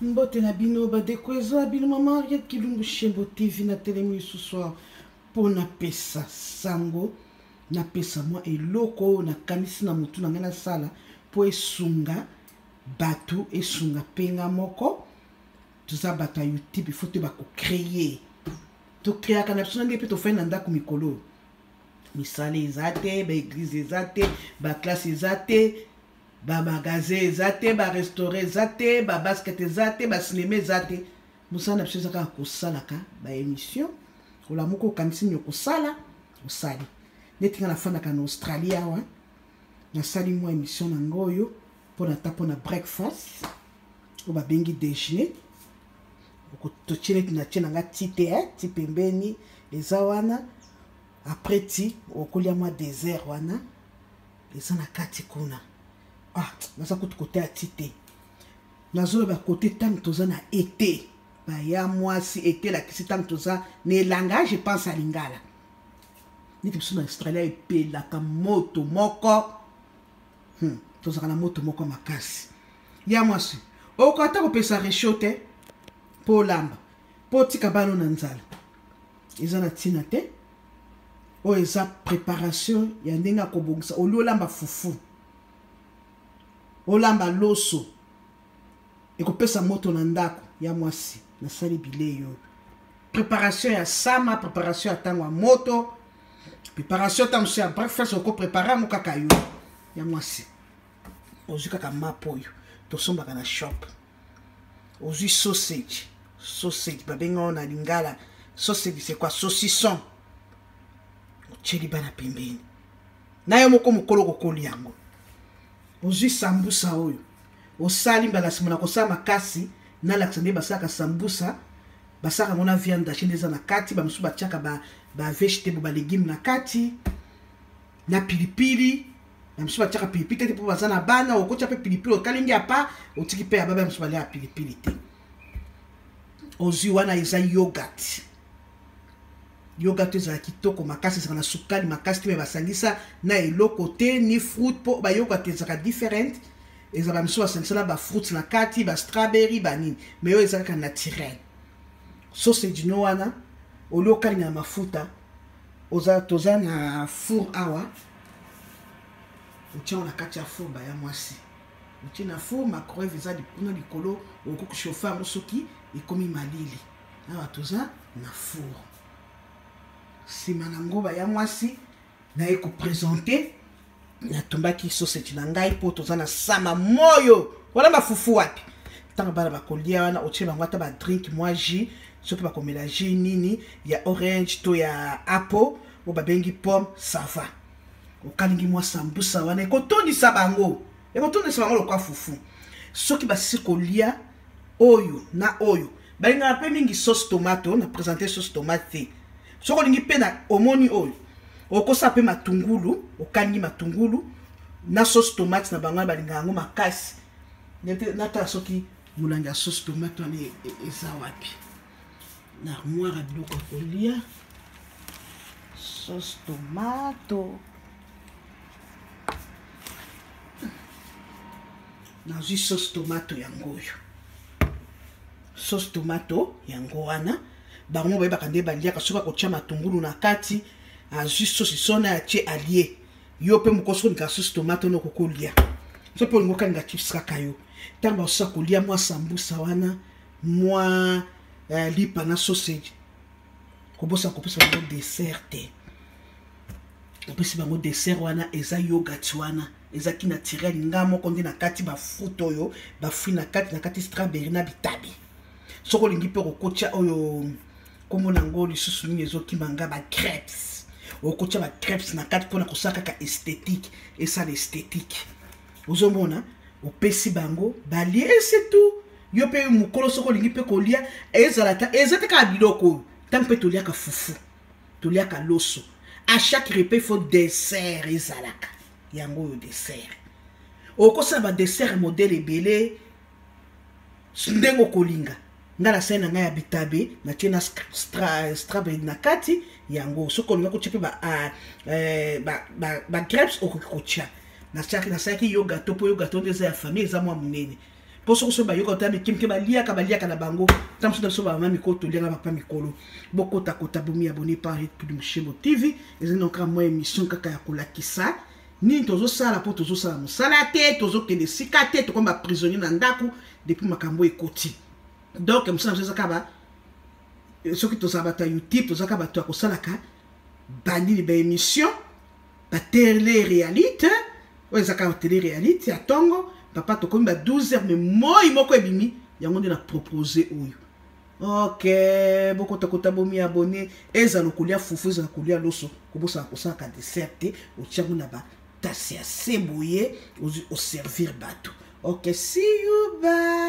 Mbote na bino badeko, eza bino mama Henriette Kilumbu Shembo TV. Natelemi lisusu awa mpo napesa sango, napesa mwa eloko oyo nakanisi na motu na ngai nasala mpo esunga bato, esunga mpe nga moko. Toza bato ya YouTube, ifo toyeba kocreye, tocreaka na biso na ndenge mpe tofandi na ndako mikolo oyo. Misala eza te, baeglize eza te, baklasse eza te, bamagasin eza te, barestaurant eza te, babasket eza te, bacinema eza te. Mosala na biso eza kaka kosalaka baémission. Olamuka, okanisi nini okosala, osali. Neti nga nafandaka na Australie awa, nasali mwa émission na ngo oyo mpona ata mpona breakfast oyo babengi déjeuner. Totie neti natie na nga ti te, ti pembeni eza wana. Après ti, okolia mwa dessert wana eza na kati kuna. Ah, naza kutu kote ya ti te, nazoloba kote ntango toza na été. Baya mwasi, été elakisi ntango toza na elanga, je pense ya lingala. Neti biso na Australia epelaka moto moko, Tozalaka na moto moko makasi. Ya mwasi, okoka ata kopesa réchaud te mpo olamba, mpo otika bana na nzala, eza na ntina te. Oyo eza préparation ya ndenge ya kobongisa. Oli olamba fufu, olamba loso, ekopesa moto na ndako. Ya mwasi, nasali bilei oyo: préparation ya sama, préparation ya ntango ya moto, préparation ntango mosusu ya breakfast. Okoprépare yango kaka yo. Ya mwasi, ozwi kaka mapa oyo tosombaka na shop, ozwi sausage. Sausage babenga na lingala sausage, c'est quoi? Saucisson. Otieli bana pembeni na yo moko mokolo kokolia yango. Ozwi sambusa oyo osali mbala nsima na kosala makasi. Nalakisa nde basalaka sambusa. Basalaka yango na viande hachée nde eza na kati. Bamosusu batiaka bavegetable, balégume na kati na pilipili. Bamosusu batiaka pilipili te mpo baza na bana. Okotia mpe pilipili, okalingi ya pa, otiki mpe ya baba. Mosusu baliaka pilipili te. Ozwi wana eza yogurt. Yogurt ezala kitoko makasi, ezalaka na sukali makasi te, me basangisa na eloko te, ni fruit, mpo bayogurt ezalaka different. Eza bamisusu basangisa na bafruits na kati, bastrawberry, banini, mais oyo eza kaka naturel. Sausage no wana, olie okalinga na mafuta. Oza, toza na four awa, otiango na kati ya four. Baya mwasi, otie na four, microwave eza kuna likolo, okoki kochauffe yango soki ekomi malili. Awa toza na four. Nsima nango, baya mwasi, naye koprésente, natumbaki sausage na ngai mpo toza na sama moyo wana. Mafufu wapi? Ntango bana bakolia wana, otie bango ata badrink, mwa jus, soki bakomela jus nini ya orange to ya apple oyo babengi pomme, ça va. Okalingi mwa sambusa wana, ekotondisa bango, ekotondisa bango lokwa fufu. Soki basisi kolia oyo na oyo balingaka mpe mingi, sauce tomate. Na présente sauce tomate te. Soki olingi mpe na omoni oyo, okosala mpe matungulu, okalingi matungulu na sauce tomate na bango wana, balingaka yango makasi. Natala soki molangi ya sauce tomate wana eza wapi na armoire ya biloko ya kolia. Sauce tomato, nazwi sauce tomato yango oyo. Sauce tomato yango wana, bango bayebaka nde baliaka. Soki akotia matungulu na kati, azwi saucisson atie, alie. Yo mpe moko soki olingaka sauce tomate wana, okokolia. So mpe olingi okalinga chips kaka yo, ntango bakosa kolia mwa sambusa wana, mwa lipa na sausage, kobosa kopesa bango dessert te. Opesi bango dessert wana, eza yogurt wana, ezaki naturel. Nga moko nde na kati bafruit oyo, bafruit na kati, na kati strawberry na bitabe. Soki olingi mpe kokotia oyo, nkombo nango lisusu nini, ezokima nga, bacrêpes, okotia bacrêpes na kati mpona kosala kaka esthétique, esala esthétique. Ozomona, opesi bango balie et c'est tout. Yo mpe mokolo soki olingi mpe kolia, ezala ta eza te kaka biloko oyo. Ntango mpe toliaka fufu, toliaka loso, à chaque repas il faut dessert ezalaka. Yango oyo dessert. Okosala badessert modèle ebele ndenge okolinga. Ngai nasali na ngai ya bitabe, natie na strawberry na kati yango. Soki olinga kotia mpe bagrapes, okoki kotia. Nasalaki yo gâteau mpo yo gâteau nde eza ya famille, eza mwa monene. Mpo soki soki bayoka ota mike mike, baliaka baliaka na bango. Ntango mosusu na biso bamama mikolo toliaka na bapa mikolo. Bokotakota, bomi abonné par Kidu Mushembo TV. Ezali na kaka mwa émission kaka ya kolakisa nini tozosala, mpo tozosala mosala te, tozokende esika te, tokomi baprisonnier na ndako depuis makambo ekoti. Donc mosala na biso eza kaka ba soki tozala bato ya YouTube, tozalaka bato ya kosalaka banini, baémission, batélé réalité oyo ezalaka télé réalité ya ntongo. Papa, tokomi ba 12 heures, mais moi moko ebimi yango nde na propose oyo. Ok, bokotakota, bomi abonné. Ezala kolia fufu, ezala kolia loso, kobosana kosalaka dessert te. Otiango na batasi ya se boye, oservir bato. Ok, see you, bye.